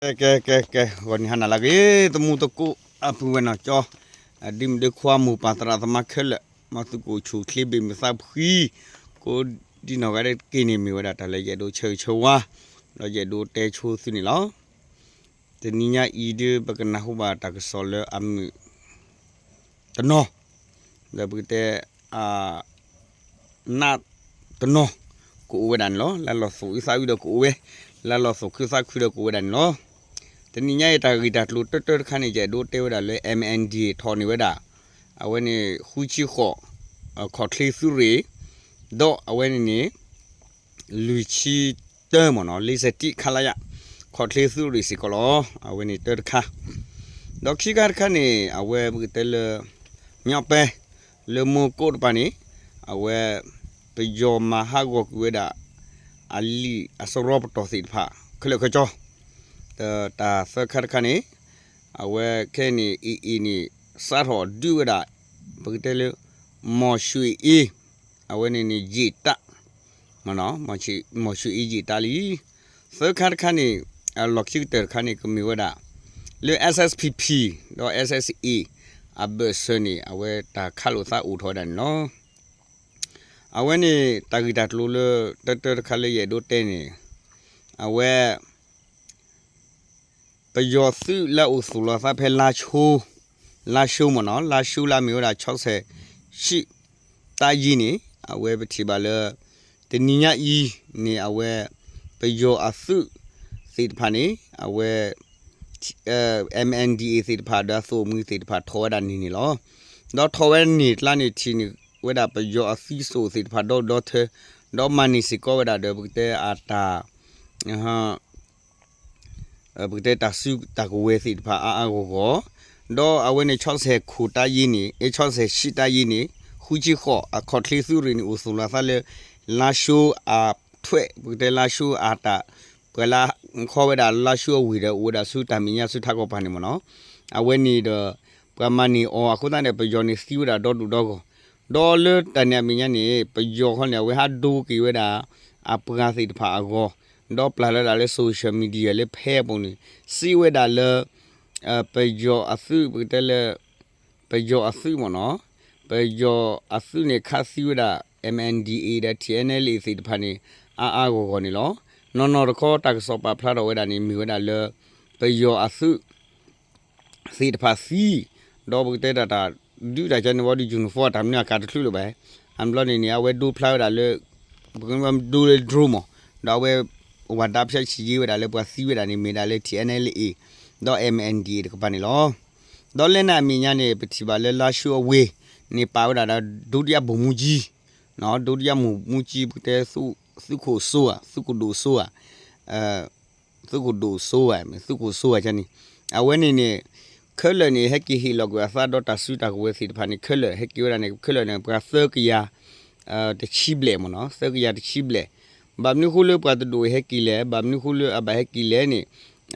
ကဲ ကဲ ကဲ ကဲ ဂီၤနံၤဟါနၤလၢအဂ့ၤ သမူသကိး အပုၢ်ဝဲၢ်နီၢ်ကၠီ အဒုးမုၢ်ဒုးခွါ မိၢ်ပၢ်သရၣ်သမါခဲလၢာ် မ်သုကအိၣ်ဆူၣ်အိၣ်ချ့ ဘၣ်မုာ်သးဖှံ ကိးဒံနီၢ်ဂၤဒဲးတက့ၢ်န့ၣ် မ့ၢ်ဝဲဒၣ်တၢ်လၢယအဲၣ်ဒိးဆၢဂ့ၤဆၢဝါ ဒီးယအဲၣ်ဒိးတဲဆိသုန့ၣ်လီၤ. တနံၤညါအံၤဒုး ပကနၢ်ဟူဘၣ်တၢ်ကစီၣ်လၢအမုာ် တနီၤ ဒီးပကတဲ အ နးတနီၤ ကအိၣ်ဝဲဒၣ်န့ၣ်လီၤ. လၢလီၢ်သူၣ်အုးသးအုးဒီးကအိၣ်ဝဲ, လၢလီၢ်သူၣ်ခုသးခုဒီးကအိၣ်ဝဲဒၣ်န့ၣ်လီၤ. တနံၤညါအံၤတၢ်ဂ့ၢ်တၢ်ကျိၤတၢတၢတခါန့ၣ် ယအဲၣ်ဒိးတဲဝဲဒၣ်လၢ M N D A ထီၣ်န့ၢ်ဝဲဒၣ် အဝဲန့ၣ် ဃုဆံဃိး ခီၣ်ချ့သုးရ့ၣ် ဒီးအဝဲန့ၣ်န့ၣ် လွံၢ်ဆံတၢမ့ၢ်နီၤ လေးဆယ့်တစ် ခလရ ခီၣ်ချ့သုးရ့ၣ်စ့ၢ်ကီးလီၤ. အဝဲန့ၣ်တၢတခါ ဒီးခံခါတခါန့ၣ် အဝဲပကတဲလၢ ညီပဲ လၢမိၢ်ကိးတပၤန့ၣ် အဝဲ ပယီၤမၤဟးဂီၤကွံာ်ဝဲဒၣ် အလံာ်အစရီပတီၢ်သ့ၣ်တဖၣ် ခဲလၢာ်ခဲဆ့ ဒီးတၢ်သၢခါတခါန့ၣ် အဝဲခဲအံၤန့ၣ် A A န့ၣ် စးထီၣ်ဒုးဝဲဒၣ် ပကတဲလၢ မီၢ်ၡွ့ၣ်အ့ အဝဲန့ၣ်န့ၣ် ယ့ၣ်တၢ် မ့ၢ်နီၤ မီၢ်ၡွ့ၣ်အ့ ယ့ၣ်တၢ်လံ. သၢခါတခါန့ၣ် အလီၢ်ခံကတၢၢ်တခါန့ၣ် ကမ့ၢ်ဝဲဒၣ် လၢ S S P P ဒီး S S A အဘၢၣ်စၢၤန့ၣ် အဝဲတၢ်ခးလိာ်သးအိၣ်ထီၣ်ဝဲဒၣ်န့ၣ်လီၤ. အဝဲန့ၣ် တၢ်ဂ့ၢ်တၢ်ကျိၤလၢ တၢတၢတခါလၢယအဲၣ်ဒိးတဲန့ၣ် အဝဲ ပယီၤသုးလၢအအိၣ်သူၣ်လီၤသးဖဲ လါၡိ လါၡိမ့ၢ်နီၤ လါၡိလၢအမ့ၢ်ဝဲဒၣ် ခြောက်ဆယ့်ရှစ် တပ်ရင်းန့ၣ် အဝဲပထံၣ်ဘၣ်လၢ တနံၤညါအံၤန့ၣ် အဝဲ ပယီၤအသုးသ့ၣ်တဖၣ်န့ၣ် အဝဲ M N D A သ့ၣ်တဖၣ်ဒီးအသုးမုၢ်သ့ၣ်တဖၣ် ထီၣ်ဝဲဒၣ်န့ၣ်န့ၣ်လီၤ. ဒီးထီၣ်ဝဲန့ၣ်ကျါန့ၣ် ထံၣ်န့ၢ်ဝဲဒၣ်ပယီၤအသုးစိာ်သ့ၣ်တဖၣ်ဒီဒီထၢ ဒီးမၤန့ၢ်စ့ၢ်ကီးဝဲဒၣ်ဒီး ပကတဲအတၢ် ပကတဲတၢ်စုတၢ်ကဝဲၤသ့ၣ်တဖၣ်အါအါဂီၢ်ဂီၢ်, ဒီးအဝဲန့ၣ် ခြောက်ဆယ့်ရှစ် တပ်ရင်းန့ၣ် ခြောက်ဆယ့်ရှစ် တပ်ရင်းန့ၣ် ဃုဆံဃိး အခီၣ်ချ့သုးရ့ၣ်န့ၣ် အိၣ်သူၣ်လီၤသးလၢ လါၡိအထွဲ ပကတဲလါၡိအတၢ် ပှၤလၢခီဝဲဒၣ်လါၡိအဝ့ၢ်ဒီး အိၣ်ဝဲဒၣ်ဆူတၢ်မဲာ်ညါဆူထးကီၢ်ပၤန့ၣ်မ့ၢ်နီၤ, အဝဲန့ၣ်ဒီး ပှၤမၤန့ၢ်အီၤအဃိသတးန့ၣ် ပယီၤန့ၣ်သံဝဲဒၣ်ဒီဒူၣ်ဒီဂီၢ်, ဒီးလၢတၢ်န့ၣ်အမဲာ်ညါန့ၣ် ပယီၤခီန့ၣ် အဝဲဟးဒိက့ၤဝဲဒၣ် အပှၤသ့ၣ်တဖၣ်အဂီၢ်, ဒီးပျၢ်လီၤဒၣ်လၢ social media လၢဖဲအပူၤန့ၣ် စံးဝဲဒၣ်လၢ ပယီၤအသုး ပကတဲလၢ ပယီၤအသုးမ့ၢ်နီၤ, ပယီၤအသုးန့ၣ်ခးသံဝဲဒၣ် M N D A ဒီး T N L A သ့ၣ်တဖၣ်န့ၣ် အါအါဂီၢ်ဂီၢ်န့ၣ်လီၤ. နီၢ်နီၢ်တခီတၢ်ကစီၣ်ပာ်ဖျါထီၣ်ဝဲဒၣ်န့ၣ် မ့ၢ်ဝဲဒၣ်လၢ ပယီၤအသုး သ့ၣ်တဖၣ်သံ, ဒီးပကတဲတၢ်တၢ်ဒုးတၢ်ကန့ၣ်ဝံၤဒီး uniform တၢ်မနုၤအကၤတချုးလၢၤဘၣ်, အဘျီန့ၣ်န့ၣ် အဝဲဒိဖျါဝဲဒၣ်လၢ ပကဒိလၢ drone မ့ၢ်, ဒီးအဝဲ ဝၤဒါဖျၢၣ်ဆံးယ့ဝဲဒၣ်လၢပှၤသံဝဲဒၣ်န့ၣ် မ့ၢ်ဒၣ်လၢ T N L A ဒီး M N D A တကပၤန့ၣ်လီၤ. ဒီးလၢန့ၣ်အမဲာ်ညါန့ၣ် ပထံၣ်ဘၣ်လၢလါၡိအဝ့ၢ်န့ၣ် ပာ်ဝဲဒၣ်ဒီး ဒုတိယဗိုလ်မှူးကြီး, ဒုတိယဗိုလ်မှူးကြီး ပကတဲ သုးခိၣ်စိဧါ သုးခိၣ်ဒိၣ်စိဧါ သုးခိၣ်ဒိၣ်စိဧါ သုးခိၣ်စိဧါန့ၣ်, အဝဲန့ၣ်န့ၣ် ခဲလၢာ်န့ၣ် ဟဲက့ၤဟ့ၣ်လီၤကွံာ်အသးဒီးတၢ်စုတၢ်ကဝဲၤသ့ၣ်တဖၣ်န့ၣ် ခဲလၢာ်ဟဲက့ၤဝဲဒၣ်န့ၣ် ခဲလၢာ်န့ၣ် ပှၤသၢကယၤ တဆံဘျဲၣ်မ့ၢ်နီၤ, သၢကယၤတဆံဘျဲၣ်, ဘၣ်မနုၤဃိလၢပှၤတဒိၣ်ဟဲက့ၤလဲၣ်, ဘၣ်မနုၤဃိလၢအဘၣ်ဟဲက့ၤလဲၣ်န့ၣ်,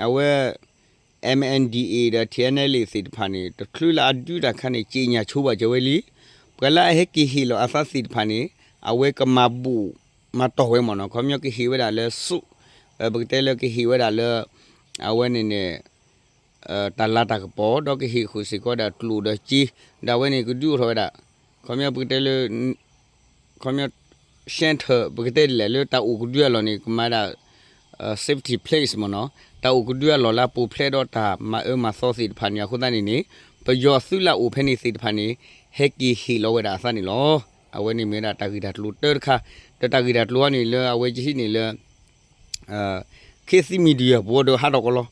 အဝဲ M N D A ဒီး T N L A သ့ၣ်တဖၣ်န့ၣ် တချုးလၢအဒုးတၢ်အခါန့ၣ် ကြေညာဆိုပါကြဝဲလံ, ပှၤလၢအဟဲက့ၤဟ့ၣ်လီၤအသးသ့ၣ်တဖၣ်န့ၣ် အဝဲကမၤဘူၣ်မၤတီၢ်ဝဲမ့ၢ်နီၤ, ခီပညီကဟ့ၣ်ဝဲဒၣ်လၢ စု, ပကတဲလၢကဟ့ၣ်ဝဲဒၣ်လၢ အဝဲန့ၣ်န့ၣ် တၢ်လၤတၢ်ကပီၤ ဒီးကဟ့ၣ်ဃုာ်စ့ၢ်ကီးဒၣ်ကျိၣ်ဒီးစ့, ဒီးအဝဲန့ၣ်ကဒုးအိၣ်ထီၣ်ဝဲဒၣ်, ခီပညီပကတဲလၢ ခီပညီ center ပကတဲဒ်လဲၣ် လၢတၢ်အိၣ်ကဒုအလီၢ်န့ၣ် ကမၤဒၣ် safety place မ့ၢ်နီၤ, တၢ်အိၣ်ကဒုအလီၢ်လၢအပူၤဖျဲးဒီးတၢ်မၤအၢမၤသီသ့ၣ်တဖၣ်န့ၣ် အဃိသတးန့ၣ်န့ၣ် ပယီၤအသုးလၢအအိၣ်ဖဲန့ၣ်သ့ၣ်တဖၣ်န့ၣ် ဟဲက့ၤဟ့ၣ်လီၤဝဲဒၣ်အသးန့ၣ်လီၤ. အဝဲန့ၣ်မ့ၢ်ဝဲဒၣ်တၢ်ဂ့ၢ်တၢ်ကျိၤတၢတခါ, ဒီးတၢ်ဂ့ၢ်တၢ်ကျိၤဟီန့ၣ်လၢအဝဲကဟံးန့ၢ်လၢ ခေတ်သစ် media ပူၤဒီးဟးထီၣ်ကလီ,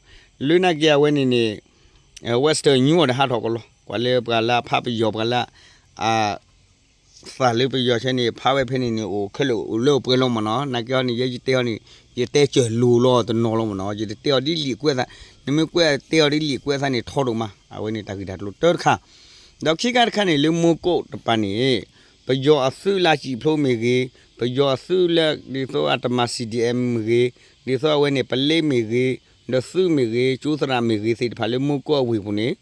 လၢနာ်က့အဝဲန့ၣ်န့ၣ် Western News ဒီးဟးထီၣ်ကလီ, ပှၤလၢပှၤလၢအဖးပယီၤ ပှၤလၢ အ သးလၢပယီၤဆဲန့ၣ် ဖးဝဲဖဲန့ၣ်န့ၣ် အိၣ်ခဲလၢာ်အိၣ်လၢအိၣ်ပှဲၤလီၤမ့ၢ်နီၤ, နာ်က့ဟီန့ၣ် ယဲယတဲဟီန့ၣ် ယတဲစၢၤလိၤလီၤတနီၤလီၤမ့ၢ်နီၤ, ယတတဲအီၤဒ်လံာ်ကွဲးသး, နမ့ၢ်ကွဲးတဲအီၤဒ်လံာ်ကွဲးသးန့ၣ် ထီဒိၣ်မး, အဝဲန့ၣ်တၢ်ဂ့ၢ်တၢ်ကျိၤတၢတခါ, ဒီးခံခါတခါန့ၣ် လၢမိၢ်ကိးတပၤန့ၣ် ပယီၤအသုးလၢစံၣ်ဖျိမ့ၢ်ဂ့ၤ, ပယီၤအသုးလၢဒ်သိးအတမၤ C D M မ့ၢ်ဂ့ၤ, ဒ်သိးအဝဲန့ၣ် ပလဲမ့ၢ်ဂ့ၤ, ဒီးသုးမ့ၢ်ဂ့ၤ, ကၠိသရၣ်မ့ၢ်ဂ့ၤသ့ၣ်တဖၣ်လၢမိၢ်ကိးအဝ့ၢ်ပူၤန့ၣ်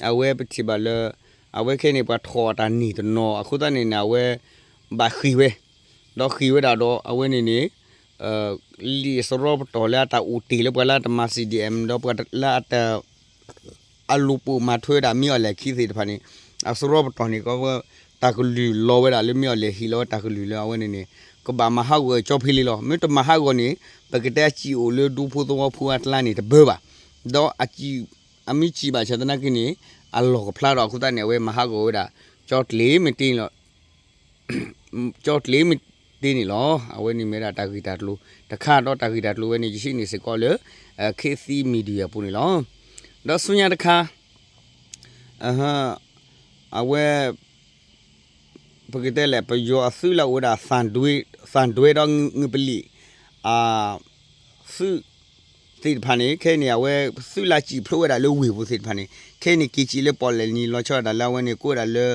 အဝဲပထံၣ်ဘၣ်လၢ အဝဲခဲန့ၣ် ပှၤထီၣ်အတၢ်န့ၢ်တနီၤ အဃိသတးန့ၣ်န့ၣ် အဝဲ ဘၣ်ဃ့ၢ်ဝဲ, ဒီးဃ့ၢ်ဝဲဒၣ်ဒီး အဝဲန့ၣ်န့ၣ် လံာ်စရီပတီၢ်လၢအတၢ်အိၣ်တ့ၢ်လၢပှၤလၢအတမၤ C D M ဒီးပှၤလၢအတ အလူၤပိာ်မၤထွဲဝဲဒၣ်မ့ၢ်အီၤလဲၣ်ခံသ့ၣ်တဖၣ်န့ၣ် အစရီပတီၢ်န့ၣ် ကဝဲ တၢ်ကလုၢ်လီၤဝဲဒၣ်လၢမ့ၢ်အီၤလဲၣ်ဟ့ၣ်လီၤဝဲတၢ်ကလုၢ်လၢအဝဲန့ၣ်န့ၣ် ကဘၣ်မၤဟးဂီၤကၠီဖဲလံလီၤ. မ့ၢ်တမၤဟးဂီၤန့ၣ် ပကတဲအစံာ်အိၣ်လၢဒူဖိသဝီဖိအကျါန့ၣ်တဘၢဘၣ်. ဒီးအစံာ် အမ့ၢ်စံာ်ဘၣ်ဆၣ်သနာ်က့န့ၣ် အလီၢ်ကဖျါထီၣ်အဃိသတးန့ၣ် အဝဲမၤဟးဂီၤဝဲဒၣ် ကၠီကျ့မ့ၢ်တ့ၢ်လီၤ ကၠီကျ့မ့ၢ်တ့ၢ်န့ၣ်လီၤ. အဝဲန့ၣ်မ့ၢ်ဝဲဒၣ်တၢ်ဂ့ၢ်တၢ်ကျိၤတခါ ဒီးတၢ်ဂ့ၢ်တၢ်ကျိၤဝဲန့ၣ် ယဟံးန့ၢ်စ့ၢ်ကီးလၢ ခေတ်သစ် Media အပူၤန့ၣ်လီၤ. ဒီးဆူညါတခါ အဝဲ ပကတဲလဲၣ် ပယီၤအသုးလၢအိၣ်ဝဲဒၣ် သံတွဲဒီးငပလီၢ် သုးသ့ၣ်တဖၣ်န့ၣ် ခဲအံၤန့ၣ် အဝဲသုးလၢစံာ်ဖျိဝဲဒၣ်လၢဝ့ၢ်ပူၤသ့ၣ်တဖၣ်န့ၣ် ခဲအံၤန့ၣ် က့ၤစံာ်လၢပီၣ်လဲၣ်နံၤ လီၤဆီဒၣ်တၢ်လၢအဝဲန့ၣ် ကိးဝဲဒၣ်လၢ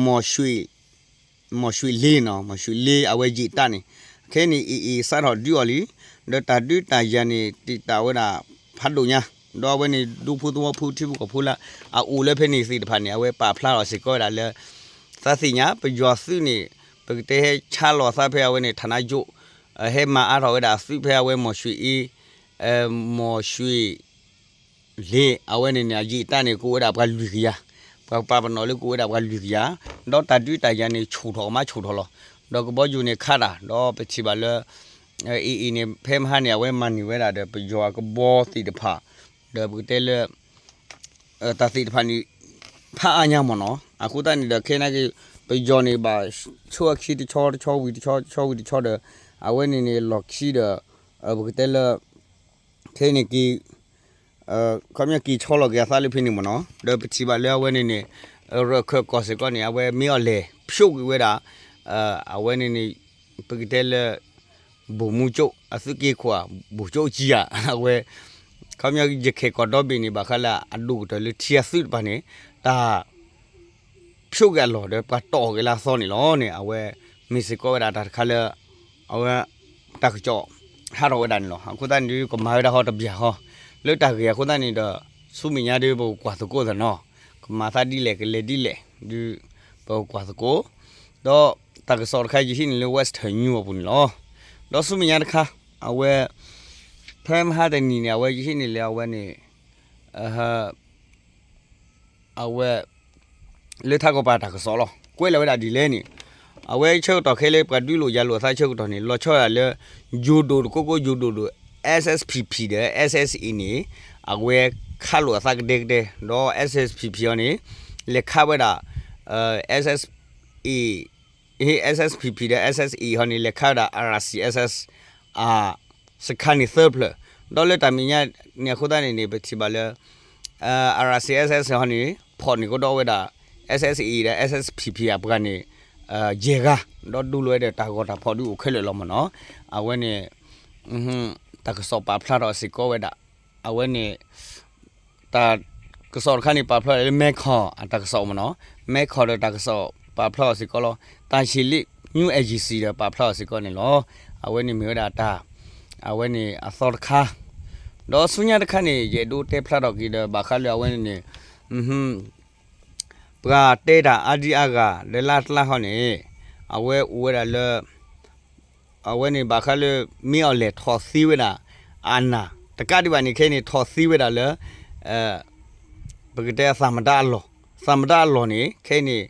မီၢ်ရွှ့ၣ် မီၢ်ရွှ့ၣ်လ့နီၤ မီၢ်ရွှ့ၣ်လ့ အဝဲယံာ်တၢ်န့ၣ် ခဲအံၤန့ၣ် အ့ၣ်အ့ၣ် စးထီၣ်ဒုးအီၤလံ ဒီးတၢ်ဒုးတၢ်ယၤန့ၣ် တံာ်တာ်ဝဲဒၣ်ဖးဒိၣ်ညါ ဒီးအဝဲန့ၣ် ဒူဖိသဝီဖိထံဖိကီၢ်ဖိလၢ အအိၣ်လၢဖဲန့ၣ်သ့ၣ်တဖၣ်န့ၣ် အဝဲပာ်ဖျါထီၣ်စ့ၢ်ကီးဝဲဒၣ်လၢ သးသ့ၣ်ညါ ပယီၤသုးန့ၣ် ပကတဲဟဲဆါလီၤသးဖဲအဝဲန့ၣ် ဌာနချုပ် ဟဲမၤအါထီၣ်ဝဲဒၣ်အသုးဖဲအဝဲမီၢ်ရွှ့ၣ်အ့ မီၢ်ရွှ့ၣ် လ့ အဝဲန့ၣ်န့ၣ် အယံာ်တၢ်န့ၣ် ကအိၣ်ဝဲဒၣ်ပှၤလွံၢ်ကယၤ, ပှၤပာ်ပနီၣ်လၢကအိၣ်ဝဲဒၣ်ပှၤလွံၢ်ကယၤ, ဒီးတၢ်ဒုးတၢ်ယၤန့ၣ် ဆူၣ်ထီၣ်ကမါဆူၣ်ထီၣ်လီၤ. ဒီးကဘီယူၤန့ၣ်ခးတၢ် ဒီးပထံၣ်ဘၣ်လၢ အ့ၣ်အ့ၣ်န့ၣ် ဖဲမဟါန့ၣ် အဝဲမၤန့ၢ်ဝဲဒၣ်ဒီး ပယီၤအကဘီသ့ၣ်တဖၣ်, ဒီးပကတဲလၢ တၢ်သ့ၣ်တဖၣ်န့ၣ် ဖးအါညါမ့ၢ်နီၤ. အဃိသတးန့ၣ်ဒီး ခဲနာ်က့ ပယီၤန့ၣ်ဘၣ်ဆိအခံတဆီတဆီဝံၤတဆီတဆီဝံၤတဆီဒီး အဝဲန့ၣ်န့ၣ်လီၢ်ခံဒီး ပကတဲလၢ ခဲအံၤန့ၣ်က့ၤ ခီပညီက့ၤဆီလီၤက့ၤအသးလၢဖဲန့ၣ်မ့ၢ်နီၤ. ဒီးပထံၣ်ဘၣ်လၢအဝဲန့ၣ်န့ၣ် ရၢၢ်ခၢၣ်ကီၢ်စ့ၢ်ကီးန့ၣ် အဝဲမ့ၢ်အီၤလဲၤဖျိကွံာ်ဝဲဒၣ် အဝဲန့ၣ်န့ၣ် ပကတဲလၢ ဗိုလ်မှူးချုပ် အသုးက့ခိၣ်ဧါ ဗိုလ်ချုပ်ကြီးဧါ အဝဲ ခီပညီယခဲၣ်ကီၢ်ဒီဘ့ၣ်န့ၣ် ဘၣ်ဃးလၢအဒိၣ်ကတၢၢ်လၢထံအသုးတဖၣ်န့ၣ် တၢ် ဖျိက့ၤအလီၢ်ဒီးပှၤတီၢ်က့ၤလၢအသီန့ၣ်လီၤန့ၣ် အဝဲမ့ၢ်စ့ၢ်ကီးဝဲဒၣ်တၢ်တခါလၢ အဝဲ တၢ်ကစီၣ်ဟးထီၣ်ဝဲဒၣ်န့ၣ်လီၤ. အဃိသတးန့ၣ်ဒုး ကမၤဝဲဒၣ်ဟီတဘျီဟီ လၢတၢ်ဂ့ၢ်အဃိသတးန့ၣ်ဒီး ဆူမဲာ်ညါဒုး ပကကွၢ်သကိးသနီၤ ကမၤသးဒ်လဲၣ် ကလဲၤဒ်လဲၣ်ဒုး ပကကွၢ်သကိး ဒီးတၢ်ကစီၣ်တခါယဟံးန့ၢ်လၢ Western News အပူၤန့ၣ်လီၤ. ဒီးဆူမဲာ်ညါတခါ အဝဲ ဖဲမဟါတနံၤန့ၣ် အဝဲယဟံးန့ၢ်လၢအဝဲန့ၣ် အဝဲ လၢထးကီၢ်ပၤတၢ်ကစီၣ်လီၤ. ကွဲးလီၤဝဲဒၣ်ဒ်လဲၣ်န့ၣ် အဝဲဆၢကတီၢ်ခဲလၢပှၤဒုးလိာ်ယၤလိာ်အသးဆၢကတီၢ်န့ၣ် လီၤဆီဒၣ်လၢ ယိၤဒိၣ်တကိးကိး ယိၤဒိၣ်ဒိၣ် S S P P ဒီး S S A န့ၣ် အဝဲခးလိာ်အသးကဒဲကဒဲ ဒီး S S P P အီၤန့ၣ် လဲၤခးဝဲဒၣ် S S A အ S S P P ဒီး S S A ဟီန့ၣ် လဲၤခးဝဲဒၣ် R C S S အ စခါန့ၣ်သၢဖျၢၣ်, ဒီးလၢတၢ်မဲာ်ညါန့ၣ်အဃိသတးန့ၣ်န့ၣ် ပထံၣ်ဘၣ်လၢ R C S S ဟီန့ၣ် ဖီၣ်န့ၢ်ကဒီးဝဲဒၣ် S S A ဒီး S S P P အပှၤန့ၣ် ယဲၢ်ဂၤ, ဒီးဒိလီၤဝဲဒီးတၢ်ဂီၤတၢ်ဖီၣ်ဒုးအိၣ်ခဲလၢာ်လီၤမ့ၢ်နီၤ. အဝဲန့ၣ် တၢ်ကစီၣ်ပာ်ဖျါထီၣ်စ့ၢ်ကီးဝဲဒၣ် အဝဲန့ၣ် တၢ်ကစီၣ်တခါန့ၣ် ပာ်ဖျါလၢ မဲခီၣ် အတၢ်ကစီၣ်မ့ၢ်နီၤ, မဲခီၣ်ဒီးတၢ်ကစီၣ်ပာ်ဖျါအီၤစ့ၢ်ကီးလီၤ. တၢ်ဆံးလံ News Agency ဒီးပာ်ဖျါအီၤစ့ၢ်ကီးန့ၣ်လီၤ. အဝဲန့ၣ်မ့ၢ်ဝဲဒၣ်တၢ် အဝဲန့ၣ်အသီတခါ, ဒီးဆူညါတခါန့ၣ် ယအဲၣ်ဒိးတဲဖျါထီၣ်က့ၤဒီး ဘၣ်ဃးလၢအဝဲန့ၣ်န့ၣ် ပှၤတဲတၢ်အါဒံအါဂၤလၢလါတလါဟီန့ၣ် အဝဲအိၣ်ဝဲဒၣ်လၢ အဝဲန့ၣ်ဘၣ်ဃးလၢ မ့ၢ်အီၤလဲၣ်ထီၣ်သ့ဝဲဒၣ် အနၢ် တကးဒံးဘၣ်န့ၣ် ခဲအံၤန့ၣ် ထီၣ်သ့ဝဲဒၣ်လၢ ပကတဲအသးမတၤအလီၢ်, သးမတၤအလီၢ်န့ၣ် ခဲအံၤန့ၣ်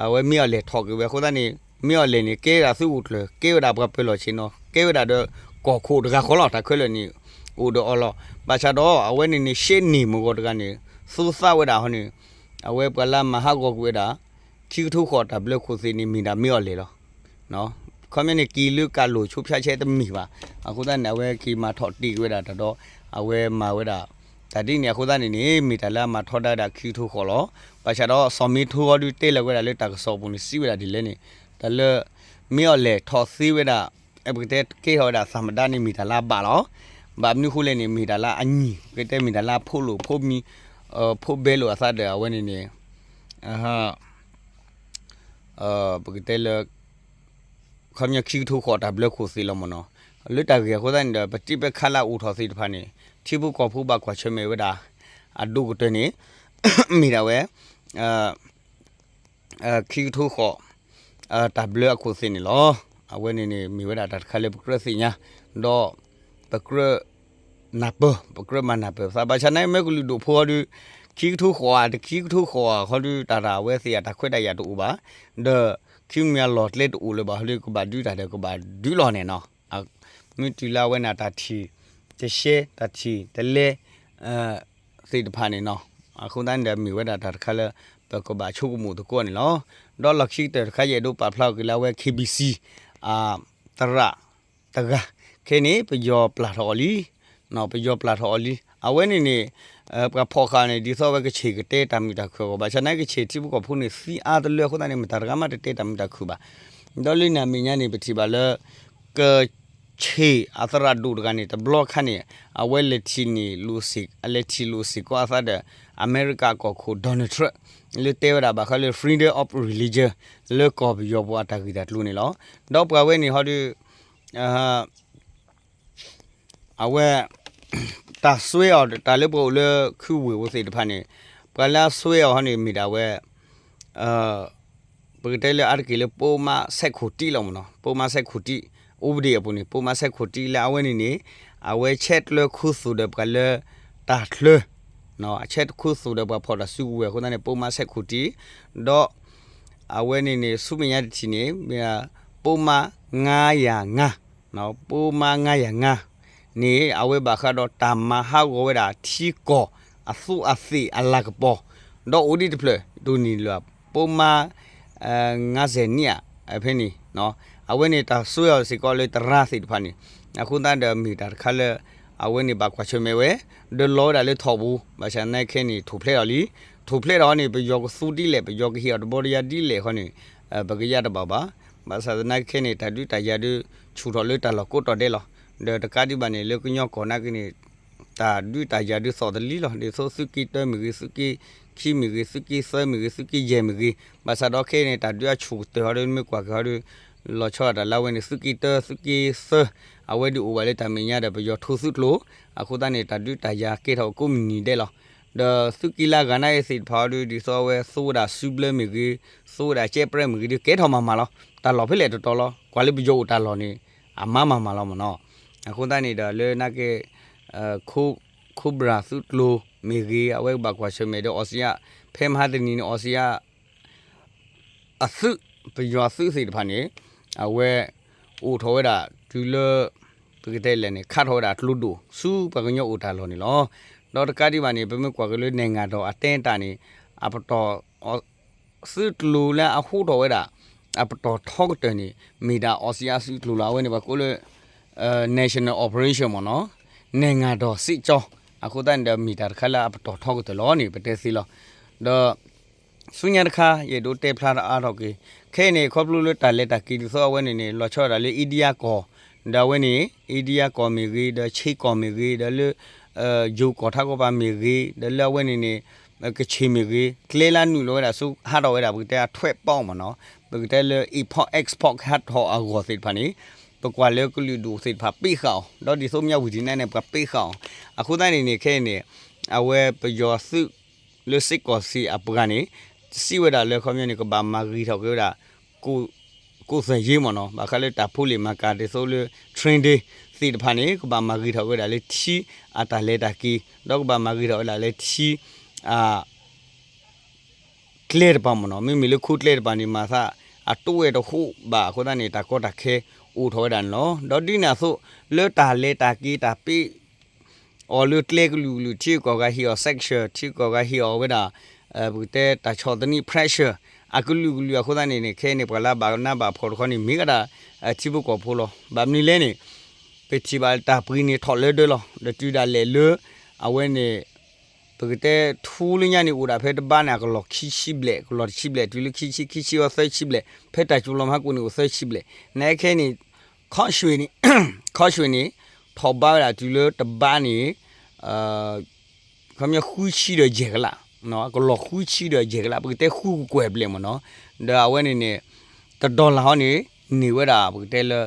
အဝဲမ့ၢ်အီၤလဲၣ်ထီၣ်က့ၤဝဲအဃိသတးန့ၣ် မ့ၢ်အီၤလဲၣ်န့ၣ် ကဲဝဲဒၣ်သုးခိၣ်ကျၢၢ် ကဲဝဲဒၣ်ပှၤပၢၤလီၢ်ဆ့ၣ်နီၤ ကဲဝဲဒၣ်ဒီးကီၢ်ခိၣ်တဂၤဃီလီၤ. တၢ်ခဲလၢာ်န့ၣ် အိၣ်ဒီးအီၤလီၤ. ဘၣ်ဆၣ်ဒီး အဝဲန့ၣ်န့ၣ် ရှဲန့ၢ်မုၢ်ဂီၤတဂၤန့ၣ် သူသးဝဲဒၣ်ဟီန့ၣ် အဝဲပှၤလၢမၤဟးဂီၤကွံာ်ဝဲဒၣ် ခံကထိဃီၤတၢ်ဘျၢခိၣ်သ့ၣ်န့ၣ် မ့ၢ်ဒၣ်မ့ၢ်အီၤလဲၣ်လီၤ. ခီပညီန့ၣ် က့ၤလၢကးလိာ်ဆိဖၠါဆဲတမ့ၢ်ဘၣ်. အဃိသတးန့ၣ် အဝဲက့ၤမၤထီၣ်တ့ၢ်က့ၤဝဲဒၣ်တၢ်ဒီး အဝဲမၤဝဲဒၣ် တၢ်ဒ်န့ၣ်အဃိသတးန့ၣ်န့ၣ် မ့ၢ်တၢ်လၢအမၤထီဒါဝဲဒၣ်ခံကထိဃီၤလီၤ. ဘၣ်ဆၣ်ဒီး စီၤမ့ထိအီၤဒုးတဲလၢၤဝဲဒၣ်လၢတၢ်ကစီၣ်ပူၤန့ၣ် စံးဝဲဒၣ်ဒ်လဲၣ်န့ၣ် တၢ်လၢ မ့ၢ်အီၤလဲၣ်ထီၣ်သ့ဝဲဒၣ် ပကတဲကဲထီၣ်ဝဲဒၣ်သးမတၤန့ၣ် မ့ၢ်တၢ်လၢအဘၣ်လီၤ. ဘၣ်မနုၤအဃိလဲၣ်န့ၣ် မ့ၢ်တၢ်လၢအညီ ပကတဲမ့ၢ်တၢ်လၢအဖိလိာ်ဖိမံ ဖိဘဲလိာ်အသးဒီး အဝဲန့ၣ်န့ၣ် ပကတဲလၢ ခီပညီခံကထိဃီၤတၢ်ဘျၢခိၣ်သ့ၣ်လီၤမ့ၢ်နီၤ. လၢတၢ်ဂ့ၢ်အဃိသတးန့ၣ်ဒီး ပထံပကီၢ်လၢအအိၣ်ထီၣ်သ့ၣ်တဖၣ်န့ၣ် ထံဖိကီၢ်ဖိဘၣ်ကွၢ်ဆၢၣ်မဲာ်ဝဲဒၣ် အဒိၣ်ကတၢၢ်န့ၣ် မ့ၢ်ဒၣ်ဝဲ ခံကထိဃီၤ တၢ်ဘျၢအခိၣ်သ့ၣ်န့ၣ်လီၤ. အဝဲန့ၣ်န့ၣ် မ့ၢ်ဝဲဒၣ်တၢ်တခါလၢပကြၢးသ့ၣ်ညါ ဒီး ပကြၢးနၢ်ပၢၢ် ပကြၢးမၤနၢ်ပၢၢ်ပသး ဘၣ်ဆၣ်နာ်က့ မ့ၢ်ကလုာ်ဒိၣ်ဖိဟီဒုး ခံကထိဃိးဧါ တခံကထိဃိးဧါ ခီဒုး တၢ်တၢ်အဝဲသ့ၣ်အတၢ်ခွဲးတၢ်ယာ်တအိၣ်ဘၣ်, ဒီး ခံမံၤအလီၢ်ကျဲတအိၣ်လၢၤဘၣ်ဟီဒုး ကဘၣ်ဒုးတၢ်ဒီးကဘၣ်ဒုးလီၤန့ၣ်နီၤ. မ့ၢ်တုၤလၢအဝဲန့ၣ် တၢ်ထံၣ်တရှဲ တၢ်ထံၣ်တလဲ သ့ၣ်တဖၣ်န့ၣ်နီၤ. အဃိသတးန့ၣ်ဒီး မ့ၢ်ဝဲဒၣ်တၢ်တခါလၢ ပကဘၣ်ဆိကမိၣ်သကိးန့ၣ်လီၤ. ဒီးလီၢ်ခံကတၢၢ်တခါ ယအဲၣ်ဒိးပာ်ဖျါအီၤက့ၤလၢအဝဲ K B C သရၣ်တဂၤ ခဲအံၤန့ၣ် ပယီၤပျၢ်ထီၣ်အီၤလံ ပယီၤပျၢ်ထီၣ်အီၤလံ. အဝဲန့ၣ်န့ၣ် ပှၤဖီၣ်ဃာ်န့ၣ် ဒ်သိးအဝဲကဆ့ၣ်ကတဲတၢ်မုာ်တၢ်ခုၣ်အဂီၢ် ဘၣ်ဆၣ်နာ်က့ ကဆ့ၣ်ထံဖိကီၢ်ဖိန့ၣ် သံအါတလၢအဃိသတးန့ၣ် မတၤတဂၤမးတတဲတၢ်မုာ်တၢ်ခုၣ်ဘၣ်. ဒီးလၢန့ၣ်အမဲာ်ညါန့ၣ် ပထံၣ်ဘၣ်လၢ က ဆ့ၣ်အသရၣ်ဒိၣ်တဂၤန့ၣ် တဘျီခါန့ၣ် အဝဲလဲၤထံၣ်န့ၣ်လိာ်စ့ၢ် အလဲၤထံၣ်လိာ်စ့ၢ်ကီးအသးဒီး အမဲရကၤကီၢ်ခိၣ် Donald Trump လၢတဲဝဲဒၣ်ဘၣ်ဃးလၢ freedom of religion လၢကီၢ်ပယီၤပူၤအတၢ်ဂ့ၢ်တၢ်ကျိၤန့ၣ်လီၤ. ဒီးပှၤဝဲန့ၣ်ဟီဒုး အဝဲ တၢ်စွဲအီၤ တၢ်လၢပှၤအိၣ်လၢခုဝ့ၢ်ပူၤသ့ၣ်တဖၣ်န့ၣ် ပှၤလၢအစွဲအီၤဟီန့ၣ် မ့ၢ်ဒၣ်ဝဲ ပကတဲလၢအါတက့ၢ်လၢ ပိာ်မးဆဲးခိၣ်တံၢ်လီၤမ့ၢ်နီၤ, ပိာ်မးဆဲးခိၣ်တံၢ်, အိၣ်ပဒ့ၣ်အပူၤန့ၣ် ပိာ်မးဆဲးခိၣ်တံၢ်လၢအဝဲန့ၣ်န့ၣ် အဝဲဆဲးကျၢခိသိၣ်ဒီးပှၤလၢ တၢ်ချၢ အဆဲးတခိသိၣ်ဒီးပှၤဖီၣ်တၢ်စုကဝဲၤအဃိသတးန့ၣ် ပိာ်မးဆဲးခိၣ်တံၢ်, ဒီး အဝဲန့ၣ်န့ၣ် ဆူမဲာ်ညါတထံၣ်န့ၣ် မ့ၢ် ပိာ်မးငါးရာငါး, ပိာ်မးငါးရာငါး န့ၣ် အဝဲဘၣ်ဃးဒီးတၢ်မၤဟးဂီၤဝဲဒၣ်ထံကီၢ်အသူးအသ့ၣ်အလၤကပီၤ, ဒီးအိၣ်ဒံးတဖျၢၣ် တိၢ်နံၣ်လၢ ပိာ်မး ငါးဆယ်နှစ် ဖဲန့ၣ် အဝဲန့ၣ်တၢ်စွဲအီၤစ့ၢ်ကီးလၢသရၣ်သ့ၣ်တဖၣ်န့ၣ် အဃိသတးဒီးမ့ၢ်တၢ်တခါလၢ အဝဲန့ၣ်ဘၣ်ကွၢ်ဆၢၣ်မဲာ်ဝဲ ဒီးလီၤဝဲဒၣ်လၢထီၣ်ပူၤ ဘၣ်ဆၣ်သနာ်က့ခဲအံၤန့ၣ် ထိၣ်ဖျဲးထီၣ်လံ, ထိၣ်ဖျဲးထီၣ်န့ၣ် ပယီၤကသူဒ်လဲၣ် ပယီၤကဟ့ၣ်အီၤတဘီတယါဒ်လဲၣ်ဃီန့ၣ် ပကယါတဘၣ်ဘၣ်. ဘၣ်ဆၣ်သနာ်က့ခဲအံၤန့ၣ် တၢ်ဒုးတၢ်ယၤဒုး ဆူၣ်ထီၣ်လၢတၢ်လီၢ်ကိးတီၤဒဲးလီၤ. ဒီးတကးဒံးဘၣ်န့ၣ် လၢကညီကီၢ်နာ်က့န့ၣ် တၢ်ဒုးတၢ်ယၤဒုးသိၣ်သလံလီၤ. ဒ်သိးသုးက့တၢမ့ၢ်ဂ့ၤ, သုးက့ခံမ့ၢ်ဂ့ၤ, သုးက့သၢမ့ၢ်ဂ့ၤ, သုးက့ယဲၢ်မ့ၢ်ဂ့ၤ, ဘၣ်ဆၣ်ဒီးခဲအံၤန့ၣ် တၢ်ဒုးအဆူၣ်ကတၢၢ်ဟီဒုး မ့ၢ်ကွၢ်က့ၤဟီဒုး လီၤဆီဒၣ်တၢ်လၢအဝဲန့ၣ် သုးက့တၢ သုးက့သၢ အဝဲဒုးအိၣ်ဘၣ်လၢတၢ်မဲာ်ညါဒီး ပယီၤထိသုးကျိၤ အဃိသတးန့ၣ် တၢ်ဒုးတၢ်ယၤကဲထီၣ်ကိးမုၢ်နံၤဒဲးလီၤ. ဒီးသုးက့လၢအဂၤနာ်က့သ့ၣ်တဖၣ်ဟီဒုး ဒ်သိးအဝဲသိဝဲဒၣ်စုဘျၢမ့ၢ်ဂ့ၤ, သိဝဲဒၣ်ကဲပြဲမ့ၢ်ဂ့ၤဒုး ကဲထီၣ်မၤမၤလီၤ. တၢ်လီၢ်ဖဲလဲၣ်တတီၤလီၤ. ကွၢ်လၢပယီၤအိၣ်တၢ်လီၢ်န့ၣ် အမၤမၤမၤလီၤမ့ၢ်နီၤ. အဃိသတးန့ၣ်ဒီးလၢနာ်က့ ခိ ခိဘြၢ်သုးကျိၤမ့ၢ်ဂ့ၤ အဝဲကဘၣ်ကွၢ်ဆၢၣ်မဲာ်ဒီး အီစံယါ ဖဲမဟါတနံၤန့ၣ် အီစံယါ အသုး ပယီၤအသုးသ့ၣ်တဖၣ်န့ၣ် အဝဲ အိၣ်ထီၣ်ဝဲဒၣ်တုၤလၢ ပကတဲလဲၣ်န့ၣ် ခးထီၣ်ဝဲဒၣ်ကျိဒိၣ် ဆူပှၤကညီအိၣ်တၢ်လီၢ်န့ၣ်လီၤ. ဒီးတကးဒံးဘၣ်န့ၣ် ပမ့ၢ်ကွၢ်က့ၤလၢ နဲၣ်ငၤဒီးအတဲတၢ်န့ၣ် အပတီၢ် သုးကျိၤလၢအဟူထီၣ်ဝဲဒၣ် အပတီၢ်ထီကတၢၢ်န့ၣ် မ့ၢ်ဒၣ်အီစံယါသုးကျိၤလီၤ. အဝဲန့ၣ်ပှၤကိးလၢ national operation မ့ၢ်နီၤ, နဲၣ်ငၤဒီးစ့ၣ်ကၠီ, အဃိသတးန့ၣ်ဒီး မ့ၢ်တၢ်တခါလၢအပတီၢ်ထီကတၢၢ်လီၤန့ၣ် ပတဲသ့လီၤ. ဒီး ဆူညါတခါ ယအဲၣ်ဒိးတဲဖျါတအါထီၣ်က့ၤ ခဲအံၤန့ၣ် ခီဖျိလၢတၢ်လဲၤတၢ်က့ၤဒ်သိးအဝဲန့ၣ်န့ၣ် လီၤဆီဒၣ်တၢ်လၢ India ကီၢ်, ဒီးအဝဲန့ၣ် India ကီၢ်မ့ၢ်ဂ့ၤ ဒီး Chin ကီၢ်မ့ၢ်ဂ့ၤ ဒီးလၢ ယိၤကီၢ်ထးကီၢ်ပၤမ့ၢ်ဂ့ၤ ဒီးလၢအဝဲန့ၣ်န့ၣ် ကဆ့ၣ်မ့ၢ်ဂ့ၤ ကျဲလၢအနုာ်လီၤဝဲဒၣ်ဆူ ဟးထီၣ်ဝဲဒၣ် ပကတဲအထွဲၣ်ပီမ့ၢ်နီၤ, ပကတဲလၢ import export ဟးထီၣ်အဂီၢ်သ့ၣ်တဖၣ်န့ၣ် ပကွၢ်လၢကလုာ်ဒူၣ်သ့ၣ်တဖၣ်ပ့းဃာ်အီၤ, ဒီးဒ်သိးမၠၣ်ဝတံၤန့ၣ်န့ၣ် ပှၤပ့းဃာ်အီၤ, အဃိသတးန့ၣ်န့ၣ် ခဲအံၤန့ၣ် အဝဲပယီၤသုး လၢစ့ၢ်ကီးစ့ၢ်အပှၤန့ၣ် စံးဝဲဒၣ်လၢခီပညီန့ၣ် ကဘၣ်မၤဂ့ၤထီၣ်က့ၤဝဲဒၣ် ကိၣ်သၢၣ်ယ့မ့ၢ်နီၤ, ဘၣ်ဃးလၢတၢ်ဖိလ့ၣ်မၤကၤဒ်သိးလၢ training သ့ၣ်တဖၣ်န့ၣ် ကဘၣ်မၤဂ့ၤထီၣ်က့ၤဝဲဒၣ်လၢထံအတၢ်လဲၤတၢ်က့ၤ, ဒီးကဘၣ်မၤဂ့ၤထီၣ်ဝဲဒၣ်လၢထံ အ ကျဲတပၤမ့ၢ်နီၤ, မ့မ့ၢ်လၢခိကျဲတပၤန့ၣ် မၤသးအတိဝဲတဟူးဘၣ်အဃိသတးန့ၣ် တၢ်ကီတၢ်ခဲအိၣ်ထီၣ်ဝဲဒၣ်န့ၣ်လီၤ. ဒီးဒ်န့ၣ်အသိး လၢတၢ်လဲၤတၢ်က့ၤတၢ်ပ့း အီၤလၢကျဲကလုာ်ကလုာ် ထံကီၢ်ဂၤဟ့ၣ်အီၤ sanction ထံကီၢ်ဂၤဟ့ၣ်အီၤဝဲဒၣ် ပကတဲတၢ်ဆီၣ်သနံး pressure အကလုာ်ကလုာ်အဃိသတးန့ၣ်န့ၣ် ခဲအံၤန့ၣ် ပှၤလၢအဘၣ်နးဘၣ်ဖှီၣ်တခီန့ၣ် မ့ၢ်ဝဲဒၣ် ထံဖိကီၢ်ဖိလီၤ. ဘၣ်မနုၤလဲၣ်န့ၣ် ပထံၣ်ဘၣ်တၢ်ပှ့ၤန့ၣ်ထီၣ်လၢဒၢလီၤ. ဒီးတုၤဒၣ်လဲာ်လၢ အဝဲန့ၣ် ပကတဲထူလၢညါန့ၣ် အိၣ်ဒၣ်ဖဲတဘါန့ၣ် အကလီၢ်ခံဆံဘျဲၣ်, ကလီၢ်တဆံဘျဲၣ် တုၤလၢခံဆံ ခံဆံအီၤသၢဆံဘျဲၣ်, ဖဲတၢ်စူၤလီၤမဟါကိၣ်န့ၣ်အိၣ်သၢဆံဘျဲၣ်, နခဲအံၤန့ၣ် ခီၣ်ရွှ့ၣ်န့ၣ် ခီၣ်ရွှ့ၣ်န့ၣ် ထီၣ်ဘါဝဲဒၣ်တုၤလၢတဘါန့ၣ် ခီပညီဃုဆံဒီးယဲၢ်ကလး, ကလီၢ်ဃုဆံဒီးယဲၢ်ကလး ပကတဲဃုကကွဲၢ်ဘျဲၣ်မ့ၢ်နီၤ, ဒီးအဝဲန့ၣ်န့ၣ် တဒီလၣ်ဟီန့ၣ် န့ၢ်ဝဲဒၣ် ပကတဲလၢ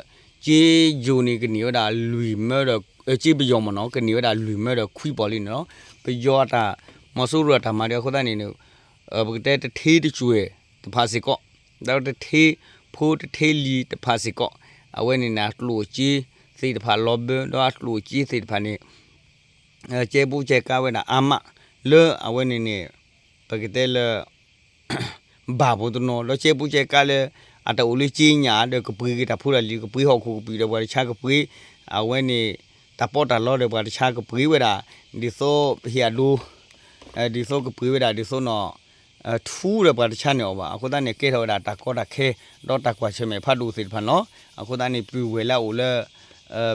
က့ယိၤန့ၣ် ကန့ၢ်ဝဲဒၣ်လွံၢ်မၢဒီး က့ပယီၤမ့ၢ်နီၤ ကန့ၢ်ဝဲဒၣ်လွံၢ်မၢဒီးခွံပီၢ်လံန့ၣ်လီၤ. ပယီၤအတၢ် မီၤစိရိၤအတၢ်မၤဒ်အဃိသတးန့ၣ်န့ၣ် ပကတဲတထ့တကွဲၢ်တဖၣ်စ့ၢ်ကီး ဒီးတထ့ဖိတထ့လံၤတဖၣ်စ့ၢ်ကီး အဝဲန့ၣ်န့ၣ် အကျိၣ်အစ့ သ့ၣ်တဖၣ်လီၤဘၢ ဒီးအကျိၣ်အစ့သ့ၣ်တဖၣ်န့ၣ် ကဲဘူးကဲကါဝဲဒၣ်အါမး လၢအဝဲန့ၣ်န့ၣ် ပကတဲလၢ ဘၣ်ဖိတနီၤ ဒီးကဲဘူးကဲကါလၢ အတအိၣ်လၢကၠ့ညၣ်ဒီး ကပှ့ၤက့ၤတၢ်ဖိတၢ်လံၤ ကပှ့ၤဟီၣ်ခိၣ်ကပံာ်ဒီးပှၤတဆါကပှ့ၤ အဝဲန့ၣ် တၢ်ပီးတၢ်လီဒီးပှၤတဆါကပှ့ၤဝဲဒၣ် ဒ်သိးဟ့ၣ်အဒိ ဒ်သိးကပှ့ၤဝဲဒၣ်ဒ်သိးနီၤ ထူဒီးပှၤတဆါန့ၣ်အီၤဘၣ်. အဃိသတးန့ၣ် ကဲထီၣ်ဝဲဒၣ်တၢ်ကီတၢ်ခဲ ဒီးတၢ်ကွၢ်ဆၢၣ်မဲာ်ဖးဒိၣ်သ့ၣ်တဖၣ်န့ၣ်လီၤ. အဃိသတးန့ၣ် ပုၢ်ဝဲၢ်လၢအအိၣ်လၢ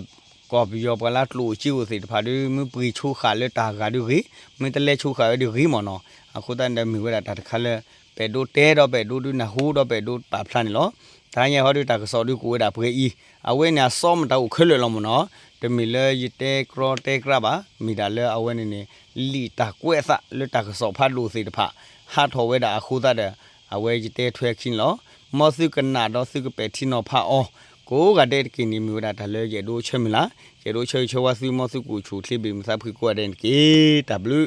ကီၢ်ပယီၤပှၤလၢကျိၣ်အိၣ်စ့အိၣ်သ့ၣ်တဖၣ်ဒီး မ့ၢ်ပှ့ၤဆိဃာ်လၢတၢ်ဂၤဒီးဂ့ၤ, မ့ၢ်တလဲၤဆိဃာ်ဝဲဒီးဂ့ၤမ့ၢ်နီၤ. အဃိသတးန့ၣ်ဒီးမ့ၢ်ဝဲဒၣ်တၢ်တခါလၢ ပအဲၣ်ဒိးတဲဒီးပအဲၣ်ဒိးဒုးနၢ်ဟူဒီးပအဲၣ်ဒိးပာ်ဖျါန့ၣ်လီၤ. တဟါညါဟီဒီးတၢ်ကစီၣ်ဒုးကအိၣ်ဝဲဒၣ်ပှဲၤအံၤ, အဝဲန့ၣ်အစီမတၤအိၣ်ခဲလၢာ်လီၤမ့ၢ်နီၤ. တမ့ၢ်လၢယတဲကြီတဲကြးဘၣ်, မ့ၢ်ဒၣ်လၢအဝဲန့ၣ်န့ၣ် လံာ်တၢ်ကွဲးအသးလၢတၢ်ကစီၣ်ဖးဒိၣ်သ့ၣ်တဖၣ် ဟးထီၣ်ဝဲဒၣ်အဃိသတးဒီး အဝဲယတဲထွဲခံန့ၣ်လီၤ. မ်သုကနၣ်ဒီးသုကပဲာ်ထံနီၤဖးအီၤ ကိးဂၤဒဲးတက့ၢ်န့ၣ် မ့ၢ်ဝဲဒၣ်တၢ်လၢယအဲၣ်ဒိးဆၢမုၢ်လၢ်, ယအဲၣ်ဒိးဆၢဂ့ၤဆၢဝါသု မ်သုကအိၣ်ဆူၣ်အိၣ်ချ့ဘၣ်မုာ်သးဖှံကိးဂၤဒဲးန့ၣ်တက့ၢ်. တၢ်ဘျုး